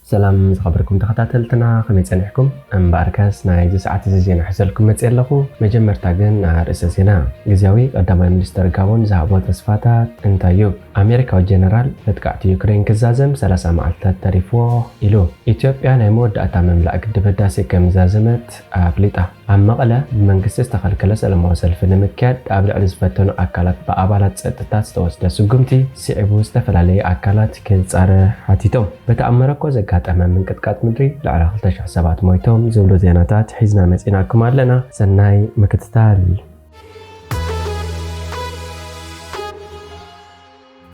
ሰላም ዝኸበርኩም ተኸታተልትና፣ ከመይ ጸኒሕኩም? እምበኣርከስ ናይዚ ሰዓት እዚ ዜና ሒዘልኩም መጽእ ኣለኹ። መጀመርታ ግን ኣርእስተ ዜና። ግዝያዊ ቀዳማይ ሚኒስተር ጋቦን ዝሃቦ ተስፋታት እንታይ እዩ? ኣሜሪካዊ ጀነራል መጥቃዕቲ ዩክሬን ክዛዘም ሰላሳ መዓልትታት ተሪፍዎ ኢሉ። ኢትዮጵያ ናይ መወዳእታ ምምላእ ግድብ ህዳሴ ከም ዝዛዘመት ኣፍሊጣ። ኣብ መቐለ ብመንግስቲ ዝተኸልከለ ሰላማዊ ሰልፊ ንምክያድ ኣብ ልዕሊ ዝፈተኑ ኣካላት ብኣባላት ጸጥታ ዝተወስደ ስጉምቲ ስዒቡ ዝተፈላለየ ኣካላት ክጻረ ሓቲቶም። በቲ ኣብ መረኮ ዘጋጠመ ምንቅጥቃጥ ምድሪ ልዕሊ ክልተ ሽሕ ሰባት ሞይቶም ዝብሉ ዜናታት ሒዝና መጺናኩም ኣለና። ሰናይ ምክትታል።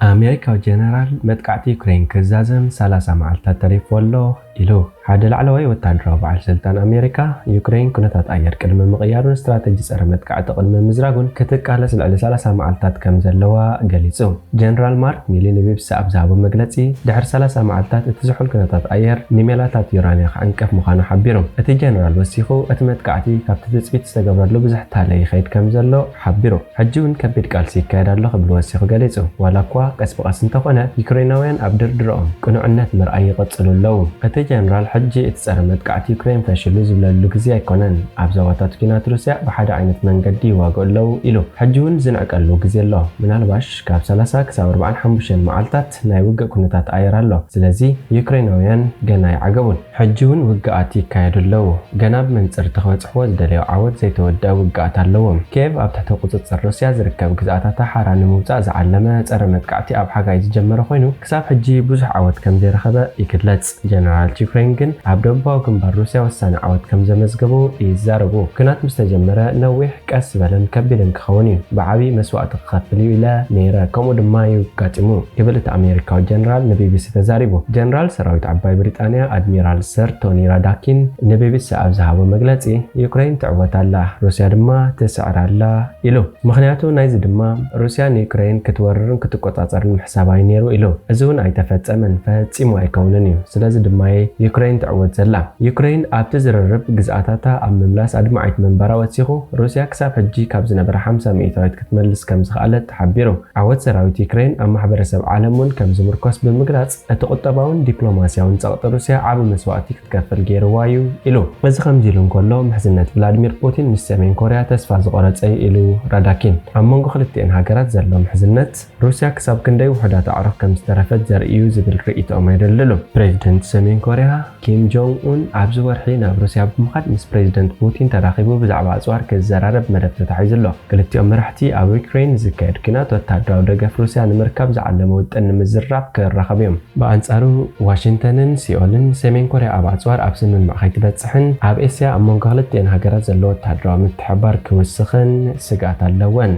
ኣሜሪካዊ ጀነራል መጥቃዕቲ ዩክሬን ክዛዘም ሰላሳ መዓልታት ተሪፍዎ ኣሎ ኢሉ። ሓደ ላዕለዋይ ወታደራዊ በዓል ስልጣን ኣሜሪካ፣ ዩክሬን ኩነታት ኣየር ቅድሚ ምቕያሩን ስትራተጂ ጸረ መጥቃዕቲ ቅድሚ ምዝራጉን ክትቃለስ ልዕሊ ሰላሳ መዓልታት ከም ዘለዋ ገሊጹ። ጀነራል ማርክ ሚሊ ንቢቢሲ ኣብ ዝሃቦ መግለጺ፣ ድሕሪ ሰላሳ መዓልታት እቲ ዝሑል ኩነታት ኣየር ንሜላታት ዩራንያ ክዕንቅፍ ምዃኑ ሓቢሩ። እቲ ጀነራል ወሲኹ፣ እቲ መጥቃዕቲ ካብቲ ትጽቢት ዝተገብረሉ ብዙሕ ታለ ይኸይድ ከም ዘሎ ሓቢሩ። ሕጂ እውን ከቢድ ቃልሲ ይካየድ ኣሎ ክብል ወሲኹ ገሊጹ። ዋላ እኳ ቀስ ብቐስ እንተኾነ፣ ዩክሬናውያን ኣብ ድርድርኦም ቅኑዕነት ምርኣይ ይቐጽሉ ኣለዉ። እቲ ጀነራል ሕጂ እቲ ጸረ መጥቃዕቲ ዩክሬን ፈሽሉ ዝብለሉ ግዜ ኣይኮነን። ኣብ ዞባታት ኲናት ሩስያ ብሓደ ዓይነት መንገዲ ይዋግኡ ኣለዉ ኢሉ። ሕጂ እውን ዝንዕቀሉ ግዜ ኣሎ። ምናልባሽ ካብ ሰላሳ ክሳብ ኣርባዓን ሓሙሽተን መዓልታት ናይ ውግእ ኩነታት ኣየር ኣሎ። ስለዚ ዩክሬናውያን ገና ኣይዓገቡን። ሕጂ እውን ውግኣት ይካየዱ ኣለዉ። ገና ብመንጽር ተኽበጽሕዎ ዝደለዮ ዓወት ዘይተወድአ ውግኣት ኣለዎም። ኪየቭ ኣብ ትሕቲ ቁጽጽር ሩስያ ዝርከብ ግዝኣታታ ሓራ ንምውጻእ ዝዓለመ ጸረ መጥቃዕቲ ኣብ ሓጋይ ዝጀመረ ኮይኑ፣ ክሳብ ሕጂ ብዙሕ ዓወት ከም ዘይረኸበ ይግለጽ። ጀነራላት ዩክሬን ግን ኣብ ደቡባዊ ግንባር ሩስያ ወሳኒ ዓወት ከም ዘመዝገቡ ይዛረቡ። ኲናት ምስ ተጀመረ ነዊሕ፣ ቀስ ዝበለን ከቢድን ክኸውን እዩ። ብዓቢ መስዋእቲ ክኸፍል እዩ ኢለ ነይረ፣ ከምኡ ድማ እዩ ኣጋጢሙ፣ ክብል እቲ ኣሜሪካዊ ጀነራል ንቢቢሲ ተዛሪቡ። ጀነራል ሰራዊት ዓባይ ብሪጣንያ ኣድሚራል ሰር ቶኒ ራዳኪን ንቢቢሲ ኣብ ዝሃቦ መግለጺ፣ ዩክሬን ትዕወት ኣላ፣ ሩስያ ድማ ትስዕር ኣላ ኢሉ። ምኽንያቱ ናይዚ ድማ ሩስያ ንዩክሬን ክትወርርን ክትቆጻጸርን ምሕሳብ እዩ ነይሩ ኢሉ። እዚ እውን ኣይተፈጸመን፣ ፈጺሙ ኣይከውንን እዩ። ስለዚ ድማ እየ ዩክሬን ትዕወት ዘላ። ዩክሬን ኣብቲ ዝርርብ ግዝኣታታ ኣብ ምምላስ ኣድማዒት ምንባራ ወሲኹ፣ ሩስያ ክሳብ ሕጂ ካብ ዝነበረ ሓምሳ ሚእታዊት ክትመልስ ከም ዝኸኣለት ተሓቢሩ። ዓወት ሰራዊት ዩክሬን ኣብ ማሕበረሰብ ዓለም እውን ከም ዝምርኮስ ብምግላጽ፣ እቲ ቁጠባውን ዲፕሎማስያውን ጸቕጢ ሩስያ ዓቢ መስዋእቲ ክትከፍል ገይርዋ እዩ ኢሉ። እዚ ከምዚ ኢሉ እንከሎ፣ ምሕዝነት ቭላድሚር ፑቲን ምስ ሰሜን ኮርያ ተስፋ ዝቖረጸ እዩ ኢሉ ራዳኪን። ኣብ መንጎ ክልቲኤን ሃገራት ዘሎ ምሕዝነት ሩስያ ክሳብ ክንደይ ውሑዳት ኣዕሩኽ ከም ዝተረፈት ዘርኢ እዩ ዝብል ርእይቶኦም ኣየደልድሉን። ፕሬዚደንት ሰሜን ኮርያ ኪም ጆንግ ኡን ኣብዚ ወርሒ ናብ ሩስያ ብምኻድ ምስ ፕሬዚደንት ፑቲን ተራኺቡ ብዛዕባ ኣጽዋር ክዘራረብ መደብ ተታሒዙ ኣሎ። ክልቲኦም መራሕቲ ኣብ ዩክሬን ዝካየድ ኲናት ወታደራዊ ደገፍ ሩስያ ንምርካብ ዝዓለመ ውጥን ንምዝርራብ ክራኸቡ እዮም። ብኣንጻሩ ዋሽንግተንን ሲኦልን ሰሜን ኮርያ ኣብ ኣጽዋር ኣብ ስምምዕ ከይትበጽሕን ኣብ ኤስያ ኣብ መንጎ ክልቲኤን ሃገራት ዘሎ ወታደራዊ ምትሕብባር ክውስኽን ስግኣት ኣለወን።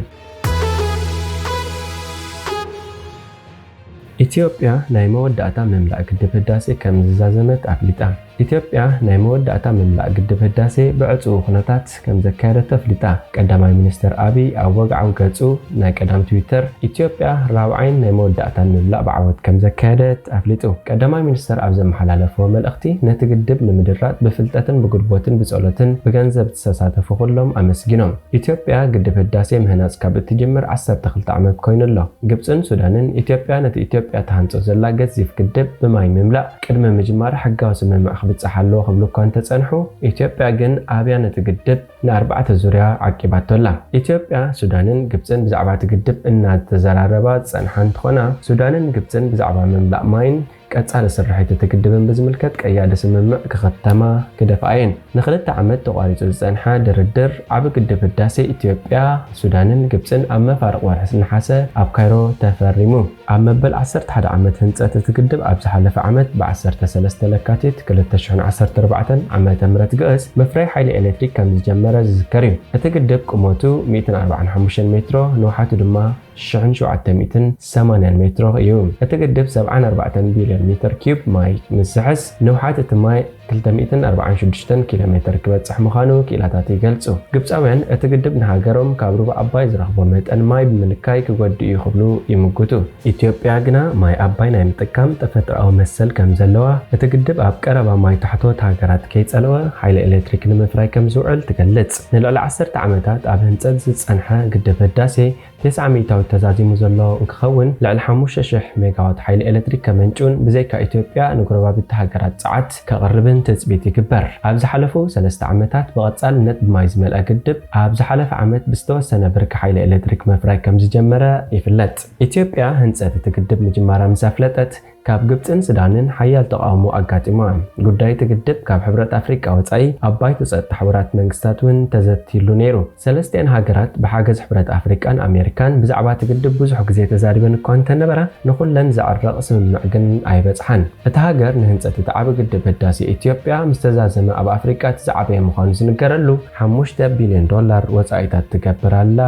ኢትዮጵያ ናይ መወዳእታ ምምላእ ግድብ ህዳሴ ከም ዝዛዘመት ኣፍሊጣ። ኢትዮጵያ ናይ መወዳእታ ምምላእ ግድብ ህዳሴ ብዕጹው ኩነታት ከም ዘካየደቶ ኣፍሊጣ። ቀዳማይ ሚኒስትር ኣቢይ ኣብ ወግዓዊ ገጹ ናይ ቀዳም ትዊተር፣ ኢትዮጵያ ራብዓይን ናይ መወዳእታን ምምላእ ብዓወት ከም ዘካየደት ኣፍሊጡ። ቀዳማይ ሚኒስትር ኣብ ዘመሓላለፍዎ መልእኽቲ፣ ነቲ ግድብ ንምድራጽ ብፍልጠትን ብጉልቦትን ብጸሎትን ብገንዘብ ዝተሳተፉ ኩሎም ኣመስጊኖም። ኢትዮጵያ ግድብ ህዳሴ ምህናጽ ካብ እትጅምር ዓሰርተ ክልተ ዓመት ኮይኑ ኣሎ። ግብጽን ሱዳንን፣ ኢትዮጵያ ነቲ ኢትዮጵያ ትሃንጾ ዘላ ገዚፍ ግድብ ብማይ ምምላእ ቅድሚ ምጅማር ሕጋዊ ስምምዕ ክብጻሕ ኣለዎ ክብሉ እኳ እንተጸንሑ፣ ኢትዮጵያ ግን ኣብያ ነቲ ግድብ ንኣርባዕተ ዙርያ ዓቂባቶ ኣላ። ኢትዮጵያ፣ ሱዳንን ግብጽን ብዛዕባ እቲ ግድብ እናተዘራረባ ዝጸንሓ እንትኾና፣ ሱዳንን ግብጽን ብዛዕባ ምምላእ ማይን ቀጻሊ ስርሒት እቲ ግድብን ብዝምልከት ቀያዲ ስምምዕ ክኽተማ ክደፍኣ እየን። ንኽልተ ዓመት ተቋሪጹ ዝጸንሐ ድርድር ዓቢ ግድብ ህዳሴ ኢትዮጵያ፣ ሱዳንን ግብጽን ኣብ መፋርቕ ወርሒ ነሓሰ ኣብ ካይሮ ተፈሪሙ። ኣብ መበል ዓሰርተ ሓደ ዓመት ህንጸት እቲ ግድብ ኣብ ዝሓለፈ ዓመት ብዓሰርተ ሰለስተ ለካቲት ክልተ ሽሕን ዓሰርተ ኣርባዕተን ዓመተ ምህረት ግእዝ ምፍራይ ሓይሊ ኤሌክትሪክ ከም ዝጀመረ ዝዝከር እዩ። እቲ ግድብ ቁመቱ ሚእትን ኣርባዓን ሓሙሽተን ሜትሮ፣ ንውሓቱ ድማ ሽሕን ሸውዓተ ሚእትን ሰማንያን ሜትሮ እዩ። እቲ ግድብ ሰብዓን ኣርባዕተን ቢልዮን ሜትር ኪዩብ ማይ ምስ ዝሕዝ፣ ንውሓት እቲ ማይ ክልተ ሚእትን ኣርባዓን ሽዱሽተን ኪሎ ሜትር ክበጽሕ ምዃኑ ክኢላታት ይገልጹ። ግብጻውያን እቲ ግድብ ንሃገሮም ካብ ሩባ ኣባይ ዝረኽቦ መጠን ማይ ብምንካይ ክጎድእ እዩ ክብሉ ይምጉቱ። ኢትዮጵያ ግና ማይ ኣባይ ናይ ምጥቃም ተፈጥሮኣዊ መሰል ከም ዘለዋ፣ እቲ ግድብ ኣብ ቀረባ ማይ ታሕቶት ሃገራት ከይጸለወ ሓይሊ ኤሌክትሪክ ንምፍራይ ከም ዝውዕል ትገልጽ። ንልዕሊ ዓሰርተ ዓመታት ኣብ ህንጸት ዝጸንሐ ግድብ ህዳሴ ተስዓ ሚእታዊት ተዛዚሙ ዘሎ እንክኸውን፣ ልዕሊ ሓሙሽተ ሽሕ ሜጋዋት ሓይሊ ኤሌክትሪክ ከመንጭውን ብዘይካ ኢትዮጵያ ንጎረባብቲ ሃገራት ጸዓት ከቕርብን ትጽቢት ይግበር። ኣብ ዝሓለፉ ሰለስተ ዓመታት ብቐጻልነት ብማይ ዝመልኣ ግድብ ኣብ ዝሓለፈ ዓመት ብዝተወሰነ ብርኪ ሓይሊ ኤሌክትሪክ ምፍራይ ከም ዝጀመረ ይፍለጥ። ኢትዮጵያ ህንጸት እቲ ግድብ ምጅማራ ምስ ኣፍለጠት፣ ካብ ግብጽን ሱዳንን ሓያል ተቓውሞ ኣጋጢማ። ጉዳይ እቲ ግድብ ካብ ሕብረት ኣፍሪቃ ወጻኢ ኣብ ባይቶ ጸጥታ ሕቡራት መንግስታት እውን ተዘትይሉ ነይሩ። ሰለስቲኣን ሃገራት ብሓገዝ ሕብረት ኣፍሪቃን ኣሜሪካን ብዛዕባ እቲ ግድብ ብዙሕ ግዜ ተዛሪበን እኳ እንተነበራ፣ ንኹለን ዘዕርቕ ስምምዕ ግን ኣይበጽሓን። እታ ሃገር ንህንጸት እቲ ዓቢ ግድብ ህዳሴ ኢትዮጵያ ምስ ተዛዘመ ኣብ ኣፍሪቃ እቲ ዝዓበየ ምዃኑ ዝንገረሉ ሓሙሽተ ቢልዮን ዶላር ወጻኢታት ትገብር ኣላ።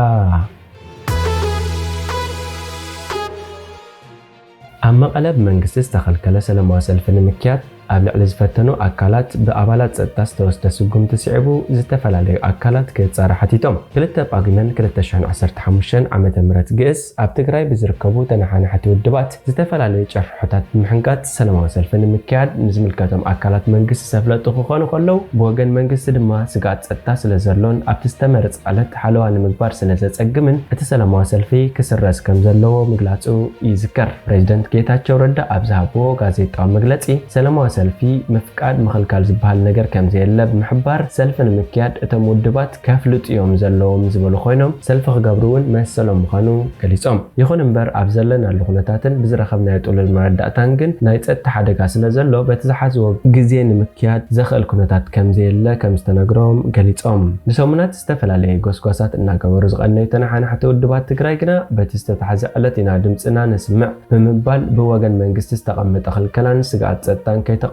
ኣብ መቐለ ብመንግስቲ ዝተኸልከለ ሰላማዊ ሰልፊ ንምክያድ ኣብ ልዕሊ ዝፈተኑ ኣካላት ብኣባላት ጸጥታ ዝተወስደ ስጉምቲ ስዒቡ ዝተፈላለዩ ኣካላት ክጻረ ሓቲቶም። ክልተ ጳጉመን ክልተ ሽሕን ዓሰርተ ሓሙሽተን ዓመተ ምህረት ግእስ ኣብ ትግራይ ብዝርከቡ ተነሓናሕቲ ውድባት ዝተፈላለዩ ጭርሖታት ብምሕንቃጥ ሰላማዊ ሰልፊ ንምክያድ ንዝምልከቶም ኣካላት መንግስቲ ዘፍለጡ ክኾኑ ከለዉ፣ ብወገን መንግስቲ ድማ ስግኣት ጸጥታ ስለ ዘሎን ኣብቲ ዝተመረጸ ዕለት ሓለዋ ንምግባር ስለ ዘጸግምን እቲ ሰላማዊ ሰልፊ ክስረዝ ከም ዘለዎ ምግላጹ ይዝከር። ፕሬዚደንት ጌታቸው ረዳ ኣብ ዝሃብዎ ጋዜጣዊ መግለጺ፣ ሰላማዊ ሰልፊ ምፍቃድ ምኽልካል ዝበሃል ነገር ከም ዘየለ ብምሕባር፣ ሰልፊ ንምክያድ እቶም ውድባት ከፍልጡ እዮም ዘለዎም ዝበሉ ኮይኖም፣ ሰልፊ ክገብሩ እውን መሰሎም ምዃኑ ገሊጾም። ይኹን እምበር፣ ኣብ ዘለናሉ ኩነታትን ብዝረኸብናዮ ጥሉል መረዳእታን ግን ናይ ጸጥታ ሓደጋ ስለ ዘሎ፣ በቲ ዝሓዝዎ ግዜ ንምክያድ ዘኽእል ኩነታት ከም ዘየለ ከም ዝተነግሮም ገሊጾም። ንሰሙናት ዝተፈላለየ ጎስጓሳት እናገበሩ ዝቐነዩ ተነሓናሕቲ ውድባት ትግራይ ግና፣ በቲ ዝተታሕዘ ዕለት ኢና ድምፅና ነስምዕ ብምባል ብወገን መንግስቲ ዝተቐመጠ ክልከላን ስግኣት ጸጥታን ከይተቐበሉ፣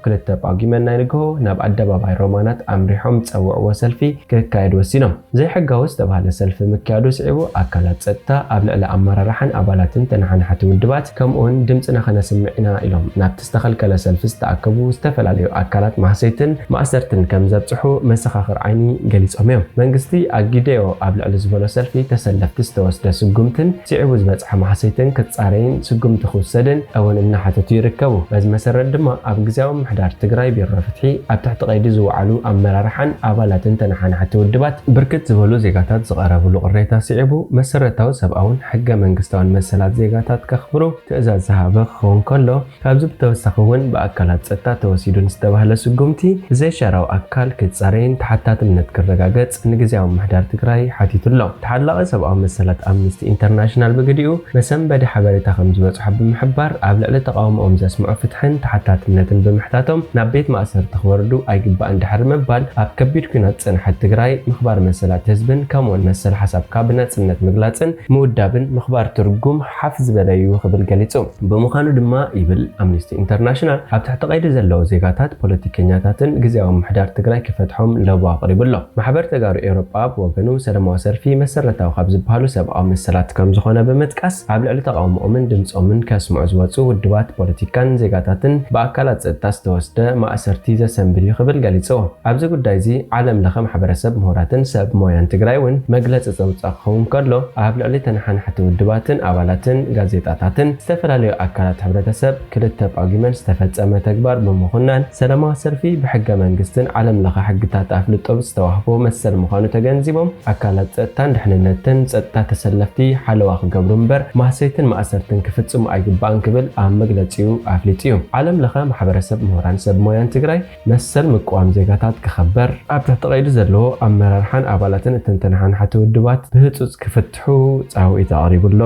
ክልተ ጳጉመን ናይ ንግሆ ናብ ኣደባባይ ሮማናት ኣምሪሖም ዝጸውዕዎ ሰልፊ ክካየድ ወሲኖም። ዘይሕጋዊ ዝተባህለ ሰልፊ ምክያዱ ስዒቡ፣ ኣካላት ጸጥታ ኣብ ልዕሊ ኣመራርሓን ኣባላትን ተነሓናሕቲ ውድባት፣ ከምኡውን ድምፅና ከነስምዕ ኢና ኢሎም ናብቲ ዝተኸልከለ ሰልፊ ዝተኣከቡ ዝተፈላለዩ ኣካላት ማህሰይትን ማእሰርትን ከም ዘብፅሑ መሰኻኽር ዓይኒ ገሊጾም እዮም። መንግስቲ ኣጊደዮ ኣብ ልዕሊ ዝበሎ ሰልፊ ተሰለፍቲ ዝተወስደ ስጉምትን ስዒቡ ዝበፅሐ ማህሰይትን ክጻረይን ስጉምቲ ክውሰድን እውን እናሓተቱ ይርከቡ። በዚ መሰረት ድማ ኣብ ግዝያዊ ምምሕዳር ትግራይ ቢሮ ፍትሒ ኣብ ትሕቲ ቀይዲ ዝወዓሉ ኣመራርሓን ኣባላትን ተነሓናሕቲ ውድባት ብርክት ዝበሉ ዜጋታት ዝቐረብሉ ቅሬታ ስዒቡ መሰረታዊ ሰብኣውን ሕገ መንግስታውን መሰላት ዜጋታት ከኽብሩ ትእዛዝ ዝሃበ ክኸውን ከሎ፣ ካብዚ ብተወሳኺ እውን ብኣካላት ጸጥታ ተወሲዱ ንዝተባህለ ስጉምቲ ብዘይሻራዊ ኣካል ክጻረይን ተሓታትነት ክረጋገጽ ንግዝያዊ ምምሕዳር ትግራይ ሓቲቱ ኣሎ። ተሓላቒ ሰብኣዊ መሰላት ኣምነስቲ ኢንተርናሽናል ብግዲኡ መሰንበዲ ሓበሬታ ከም ዝበጽሖ ብምሕባር ኣብ ልዕሊ ተቓውሞኦም ዘስምዑ ፍትሕን ተሓታትነትን ብምሕታቶም ናብ ቤት ማእሰርቲ ክወርዱ ኣይግባእን ድሕሪ ምባል ኣብ ከቢድ ኲናት ዝጸንሐት ትግራይ ምኽባር መሰላት ህዝብን ከምኡውን መሰል ሓሳብካ ብናጽነት ምግላጽን ምውዳብን ምኽባር ትርጉም ሓፍ ዝበለ እዩ ክብል ገሊጹ። ብምዃኑ ድማ ይብል ኣምነስቲ ኢንተርናሽናል ኣብ ትሕቲ ቀይዲ ዘለዉ ዜጋታት፣ ፖለቲከኛታትን ግዝያዊ ምምሕዳር ትግራይ ክፈትሖም ለቦ ኣቕሪቡ ኣሎ። ማሕበር ተጋሩ ኤውሮጳ ብወገኑ ሰላማዊ ሰልፊ መሰረታዊ ካብ ዝበሃሉ ሰብኣዊ መሰላት ከም ዝኾነ ብምጥቃስ ኣብ ልዕሊ ተቓውሞኦምን ድምፆምን ከስምዑ ዝወፁ ውድባት ፖለቲካን ዜጋታትን ብኣካላት ጸጥታ ዝተወስደ ማእሰርቲ ዘሰንብድ እዩ ክብል ገሊጹ። ኣብዚ ጉዳይ እዚ ዓለም ለኸ ማሕበረሰብ ምሁራትን ሰብ ሞያን ትግራይ እውን መግለፂ ዘውፅኣ ክኸውን ከሎ ኣብ ልዕሊ ተነሓናሕቲ ውድባትን ኣባላትን ጋዜጣታትን ዝተፈላለዩ ኣካላት ሕብረተሰብ ክልተ ጳጉመን ዝተፈጸመ ተግባር ብምኹናን ሰላማዊ ሰልፊ ብሕገ መንግስትን ዓለም ለኸ ሕግታት ኣፍልጦ ዝተዋህቦ መሰል ምዃኑ ተገንዚቦም ኣካላት ጸጥታን ድሕንነትን ጸጥታ ተሰለፍቲ ሓለዋ ክገብሩ እምበር ማህሰይትን ማእሰርትን ክፍጽሙ ኣይግባእን ክብል ኣብ መግለጺኡ ኣፍሊጡ እዩ። ዓለም ለኸ ማሕበረሰብ ምሁራን ሰብ ሞያን ትግራይ መሰል ምቅዋም ዜጋታት ክኸበር ኣብ ትሕቲ ቀይዲ ዘለዎ ኣመራርሓን ኣባላትን እተን ተነሓናሕቲ ውድባት ብህጹጽ ክፍትሑ ጻውዒት ኣቕሪቡ ኣሎ።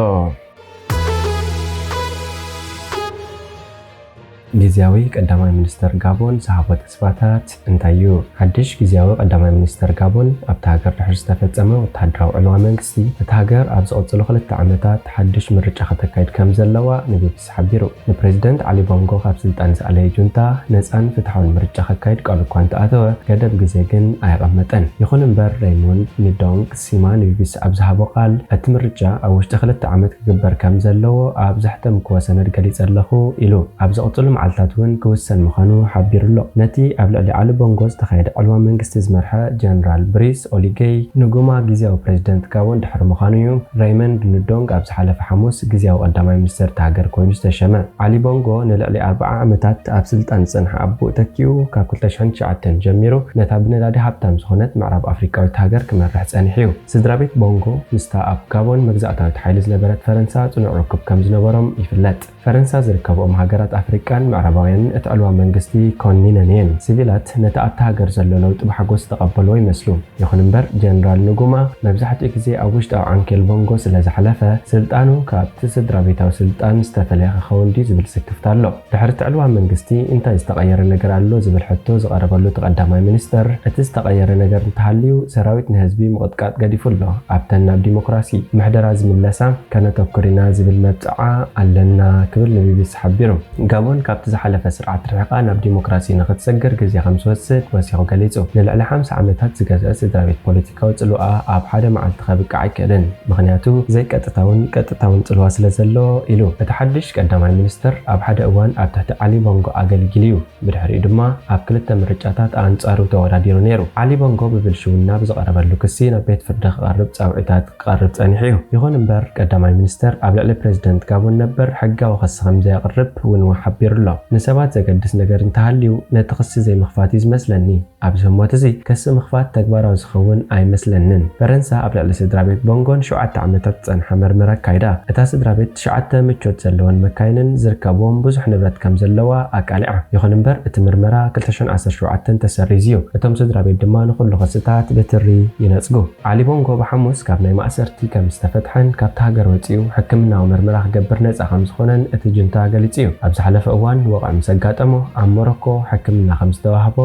ግዝያዊ ቀዳማይ ሚኒስተር ጋቦን ዝሃቦ ተስፋታት እንታይ እዩ? ሓድሽ ግዝያዊ ቀዳማይ ሚኒስተር ጋቦን ኣብታ ሃገር ድሕሪ ዝተፈጸመ ወተሃደራዊ ዕልዋ መንግስቲ፣ እታ ሃገር ኣብ ዝቕጽሉ ክልተ ዓመታት ሓድሽ ምርጫ ከተካይድ ከም ዘለዋ ንቢቢሲ ሓቢሩ። ንፕሬዚደንት ዓሊ ቦንጎ ካብ ስልጣን ዝኣለየ ጁንታ ነጻን ፍትሓውን ምርጫ ከካይድ ቃል እኳ እንተኣተወ፣ ገደብ ግዜ ግን ኣየቐመጠን። ይኹን እምበር፣ ሬይሞንድ ንዶንግ ሲማ ንቢቢሲ ኣብ ዝሃቦ ቃል፣ እቲ ምርጫ ኣብ ውሽጢ ክልተ ዓመት ክግበር ከም ዘለዎ ኣብ ዘሕተምክዎ ሰነድ ገሊጸ ኣለኹ ኢሉ። ኣብ ዝቕጽሉ መዓልታት እውን ክውሰን ምዃኑ ሓቢሩ ኣሎ። ነቲ ኣብ ልዕሊ ዓሊ ቦንጎ ዝተኻየደ ዕልዋ መንግስቲ ዝመርሐ ጀነራል ብሪስ ኦሊጌይ ንጉማ ግዜያዊ ፕሬዚደንት ጋቦን ድሕሪ ምዃኑ እዩ ሬይመንድ ንዶንግ ኣብ ዝሓለፈ ሓሙስ ግዜያዊ ቀዳማይ ሚኒስተር እታ ሃገር ኮይኑ ዝተሸመ። ዓሊ ቦንጎ ንልዕሊ ኣርብዓ ዓመታት ኣብ ስልጣን ዝጸንሐ ኣቦኡ ተኪኡ፣ ካብ ክልተ ሽሕን ትሽዓተን ጀሚሩ ነታ ብነዳዲ ሃብታም ዝኾነት ምዕራብ ኣፍሪቃዊት ሃገር ክመርሕ ጸኒሑ እዩ። ስድራ ቤት ቦንጎ ምስታ ኣብ ጋቦን መግዛእታዊት ሓይሊ ዝነበረት ፈረንሳ ጽኑዕ ርክብ ከም ዝነበሮም ይፍለጥ። ፈረንሳ ዝርከብኦም ሃገራት ኣፍሪቃን ምዕራባውያንን እቲ ዕልዋ መንግስቲ ኮኒነን እየን። ሲቪላት ነቲ ኣብታ ሃገር ዘሎ ለውጢ ብሓጎስ ዝተቐበልዎ ይመስሉ። ይኹን እምበር፣ ጀነራል ንጉማ መብዛሕትኡ ግዜ ኣብ ውሽጣዊ ዓንኬል ቦንጎ ስለ ዝሓለፈ፣ ስልጣኑ ካብቲ ስድራ ቤታዊ ስልጣን ዝተፈለየ ክኸውን ድዩ ዝብል ስክፍታ ኣሎ። ድሕሪ እቲ ዕልዋ መንግስቲ እንታይ ዝተቐየረ ነገር ኣሎ ዝብል ሕቶ ዝቐረበሉ እቲ ቀዳማይ ሚኒስተር፣ እቲ ዝተቐየረ ነገር እንተሃልዩ፣ ሰራዊት ንህዝቢ ምቕጥቃጥ ገዲፉ ኣሎ። ኣብተን ናብ ዲሞክራሲ ምሕደራ ዝምለሳ ከነተኩር ኢና ዝብል መብጽዓ ኣለና ክብል ንቢቢሲ ሓቢሩ። ጋቦን ካብቲ ዝሓለፈ ስርዓት ርሒቓ ናብ ዲሞክራሲ ንኽትሰግር ግዜ ከም ዝወስድ ወሲኹ ገሊጹ። ንልዕሊ ሓምሳ ዓመታት ዝገዝአ ስድራ ቤት ፖለቲካዊ ጽልዋ ኣብ ሓደ መዓልቲ ከብቅዕ ኣይክእልን፣ ምኽንያቱ ዘይቀጥታውን ቀጥታውን ጽልዋ ስለ ዘሎ ኢሉ። እቲ ሓድሽ ቀዳማይ ሚኒስትር ኣብ ሓደ እዋን ኣብ ትሕቲ ዓሊ ቦንጎ ኣገልጊሉ እዩ። ብድሕሪኡ ድማ ኣብ ክልተ ምርጫታት ኣንጻሩ ተወዳዲሩ ነይሩ። ዓሊ ቦንጎ ብብልሽውና ብዝቐረበሉ ክሲ ናብ ቤት ፍርዲ ክቐርብ ጻውዒታት ክቐርብ ጸኒሑ እዩ። ይኹን እምበር፣ ቀዳማይ ሚኒስተር ኣብ ልዕሊ ፕሬዚደንት ጋቦን ነበር ሕጋዊ ክሲ ከም ዘየቕርብ እውን ሓቢሩ ኣሎ። ንሰባት ዘገድስ ነገር እንተሃልዩ፣ ነቲ ክሲ ዘይምኽፋት እዩ ዝመስለኒ። ኣብዚ ህሞት እዚ ክሲ ምኽፋት ተግባራዊ ዝኸውን ኣይመስለንን። ፈረንሳ ኣብ ልዕሊ ስድራ ቤት ቦንጎ ንሸውዓተ ዓመታት ዝጸንሐ መርመራ ኣካይዳ። እታ ስድራ ቤት ትሽዓተ ምቾት ዘለወን መካይንን ዝርከብዎም ብዙሕ ንብረት ከም ዘለዋ ኣቃሊዓ። ይኹን እምበር፣ እቲ ምርመራ ክልተ ሽሕን ዓሰርተ ሸውዓተን ተሰሪዙ እዩ። እቶም ስድራ ቤት ድማ ንኹሉ ክስታት ብትሪ ይነጽጉ። ዓሊ ቦንጎ ብሓሙስ ካብ ናይ ማእሰርቲ ከም ዝተፈትሐን ካብቲ ሃገር ወጺኡ ሕክምናዊ መርመራ ክገብር ነጻ ከም ዝኾነን እቲ ጁንታ ገሊጹ እዩ። ኣብ ዝሓለፈ እዋን ወቕዒ ምስ ኣጋጠሞ ኣብ ሞሮኮ ሕክምና ከም ዝተዋህቦ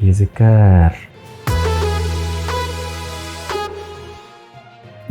ይዝከር።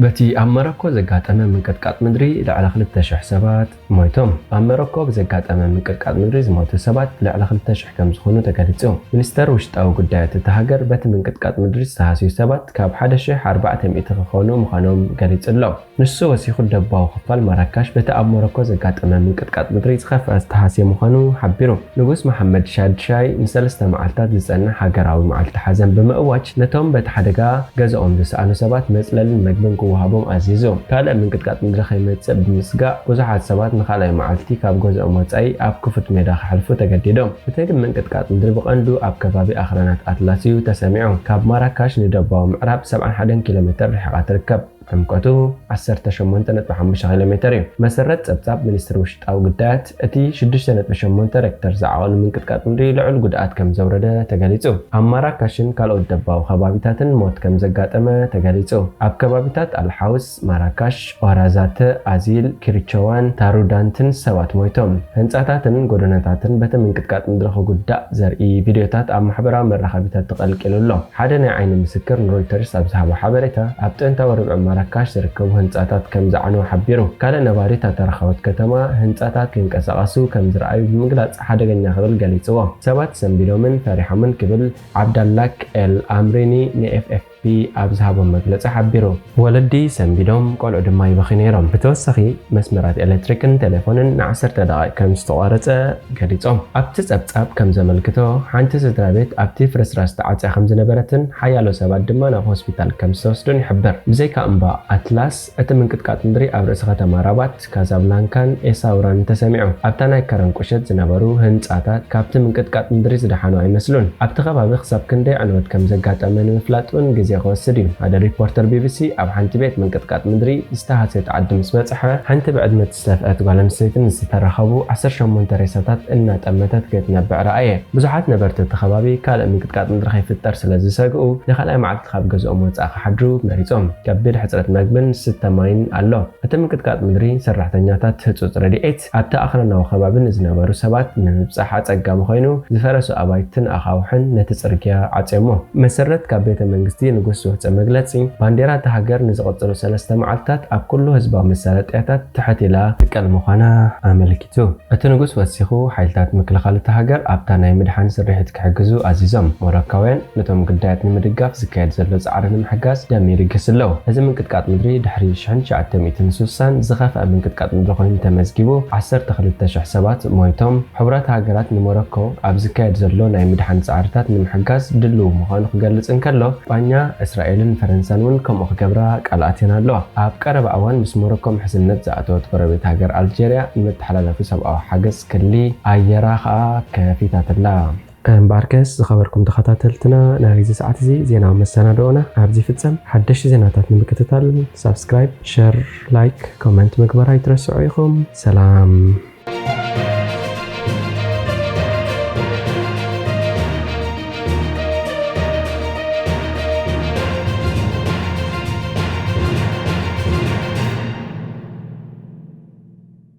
በቲ ኣብ ሞሮኮ ዘጋጠመ ምንቅጥቃጥ ምድሪ ልዕሊ ክልተ ሽሕ ሰባት ሞይቶም። ኣብ ሞሮኮ ብዘጋጠመ ምንቅጥቃጥ ምድሪ ዝሞቱ ሰባት ልዕሊ ክልተ ሽሕ ከም ዝኾኑ ተገሊጹ። ሚኒስተር ውሽጣዊ ጉዳያት እታ ሃገር በቲ ምንቅጥቃጥ ምድሪ ዝተሃስዩ ሰባት ካብ ሓደ ሽሕ ኣርባዕተ ሚእቲ ክኾኑ ምዃኖም ገሊጹ ኣሎ። ንሱ ወሲኹ ደቡባዊ ክፋል ማራካሽ በቲ ኣብ ሞሮኮ ዘጋጠመ ምንቅጥቃጥ ምድሪ ዝኸፍአ ዝተሃስየ ምዃኑ ሓቢሩ። ንጉስ መሓመድ ሻድሻይ ንሰለስተ መዓልታት ዝጸንሕ ሃገራዊ መዓልቲ ሓዘን ብምእዋጅ፣ ነቶም በቲ ሓደጋ ገዛኦም ዝሰኣኑ ሰባት መጽለልን መግብን ክወሃቦም ኣዚዙ። ካልእ ምንቅጥቃጥ ምድሪ ከይመጽእ ብምስጋእ፣ ብዙሓት ሰባት ንኻልኣይ መዓልቲ ካብ ገዛኦም ወጻኢ ኣብ ክፉት ሜዳ ከሕልፉ ተገዲዶም። እቲ ምንቅጥቃጥ ምድሪ ብቐንዱ ኣብ ከባቢ ኣኽራናት ኣትላስ እዩ ተሰሚዑ። ካብ ማራካሽ ንደቡባዊ ምዕራብ ሰብዓን ሓደን ኪሎ ሜተር ርሒቓ ትርከብ። ዕምቆቱ ዓሰርተ ሸሞንተ ነጥቢ ሓሙሽተ ኪሎ ሜተር እዩ። መሰረት ጸብጻብ ሚኒስትሪ ውሽጣዊ ጉዳያት፣ እቲ ሽዱሽተ ነጥቢ ሸሞንተ ሬክተር ዝዓቐኑ ምንቅጥቃጥ ምድሪ ልዑል ጉድኣት ከም ዘውረደ ተገሊጹ። ኣብ ማራካሽን ካልኦት ደቡባዊ ከባቢታትን ሞት ከም ዘጋጠመ ተገሊጹ። ኣብ ከባቢታት ኣልሓውስ፣ ማራካሽ፣ ኦራዛተ፣ ኣዚል፣ ኪሪቸዋን ታሩዳንትን ሰባት ሞይቶም። ህንጻታትን ጎደናታትን በቲ ምንቅጥቃጥ ምድሪ ክጉዳእ ዘርኢ ቪድዮታት ኣብ ማሕበራዊ መራኸቢታት ተቐልቂሉ ኣሎ። ሓደ ናይ ዓይኒ ምስክር ንሮይተርስ ኣብ ዝሃቦ ሓበሬታ፣ ኣብ ጥንታዊ ርብዒ ማራካሽ ዝርከቡ ህንጻታት ከም ዝዓነወ ሓቢሩ። ካልእ ነባሪ እታ ታሪኻዊት ከተማ፣ ህንጻታት ክንቀሳቐሱ ከም ዝረኣዩ ብምግላጽ ሓደገኛ ክብል ገሊጽዎ። ሰባት ሰንቢዶምን ፈሪሖምን ክብል ዓብዳላክ ኤል ኣምሪኒ ንኤፍኤፍፒ ኣብ ዝሃቦ መግለጺ ሓቢሩ። ወለዲ ሰንቢዶም፣ ቆልዑ ድማ ይበኽዩ ነይሮም። ብተወሳኺ፣ መስመራት ኤሌክትሪክን ቴሌፎንን ንዓሰርተ ደቓይቕ ከም ዝተቋረጸ ገሊጾም። ኣብቲ ጸብጻብ ከም ዘመልክቶ፣ ሓንቲ ስድራ ቤት ኣብቲ ፍርስራስ ተዓጽያ ከም ዝነበረትን ሓያሎ ሰባት ድማ ናብ ሆስፒታል ከም ዝተወስዱን ይሕብር። ብዘይካ እምባ ኣትላስ፣ እቲ ምንቅጥቃጥ ምድሪ ኣብ ርእሲ ከተማ ራባት፣ ካዛብላንካን ኤሳውራን ተሰሚዑ። ኣብታ ናይ ከረን ቁሸት ዝነበሩ ህንጻታት ካብቲ ምንቅጥቃጥ ምድሪ ዝደሓኑ ኣይመስሉን። ኣብቲ ከባቢ ክሳብ ክንደይ ዕንወት ከም ዘጋጠመ ንምፍላጥ እውን ግዜ ክወስድ እዩ። ሓደ ሪፖርተር ቢቢሲ ኣብ ሓንቲ ቤት ምንቅጥቃጥ ምድሪ ዝተሃስየት ዓዲ ምስ በጽሐ፣ ሓንቲ ብዕድመ ዝተሰፍአት ጓል ኣንስተይትን ዝተረኸቡ ዓሰርተ ሸሞንተ ሬሳታት እናጠመተት ክትነብዕ ረኣየ። ብዙሓት ነበርቲ እቲ ከባቢ ካልእ ምንቅጥቃጥ ምድሪ ከይፍጠር ስለ ዝሰግኡ፣ ንኻልኣይ መዓልቲ ካብ ገዝኦም ወጻኢ ክሓድሩ መሪጾም። ከቢድ ሕጽረት መግብን ዝስተ ማይን ኣሎ። እቲ ምንቅጥቃጥ ምድሪ፣ ሰራሕተኛታት ህጹጽ ረድኤት ኣብቲ ኣኽራናዊ ከባቢ ንዝነበሩ ሰባት ንምብጻሕ ኣጸጋሚ ኮይኑ፣ ዝፈረሱ ኣባይትን ኣኻውሕን ነቲ ጽርግያ ዓጽዮሞ። መሰረት ካብ ቤተ መንግስቲ ንጉስ ዝወፀ መግለፂ፣ ባንዴራ እታ ሃገር ንዝቐፅሉ ሰለስተ መዓልታት ኣብ ኩሉ ህዝባዊ መሳለጥያታት ትሕት ኢላ ትቀል ምዃና ኣመልኪቱ። እቲ ንጉስ ወሲኹ፣ ሓይልታት ምክልኻል እታ ሃገር ኣብታ ናይ ምድሓን ስርሒት ክሕግዙ ኣዚዞም። ሞሮካውያን ነቶም ግዳያት ንምድጋፍ ዝካየድ ዘሎ ጻዕሪ ንምሕጋዝ ደም ይልግስ ኣለዉ። እዚ ምንቅጥቃጥ ምድሪ ድሕሪ ሽሕን ትሽዓተ ሚእትን ስሳን ዝኸፍአ ምንቅጥቃጥ ምድሪ ኮይኑ ተመዝጊቡ፣ ዓሰርተ ክልተ ሽሕ ሰባት ሞይቶም። ሕቡራት ሃገራት ንሞሮኮ ኣብ ዝካየድ ዘሎ ናይ ምድሓን ጻዕርታት ንምሕጋዝ ድልው ምዃኑ ክገልጽ እንከሎ፣ ስጳኛ፣ እስራኤልን ፈረንሳን እውን ከምኡ ክገብራ ቃል ኣትየን ኣለዋ። ኣብ ቀረባ እዋን ምስ ሞሮኮ ምሕዝነት ዝኣተወት ጎረቤት ሃገር ኣልጀርያ ንመተሓላለፊ ሰብኣዊ ሓገዝ ክሊ ኣየራ ከኣ ከፊታትላ። እምበኣርከስ ዝኸበርኩም ተኸታተልትና፣ ናይዚ ሰዓት እዚ ዜናዊ መሰናድኦና ኣብዚ ይፍጸም። ሓደሽቲ ዜናታት ንምክትታል ሳብስክራይብ፣ ሸር፣ ላይክ፣ ኮመንት ምግባር ኣይትረስዑ ኢኹም። ሰላም።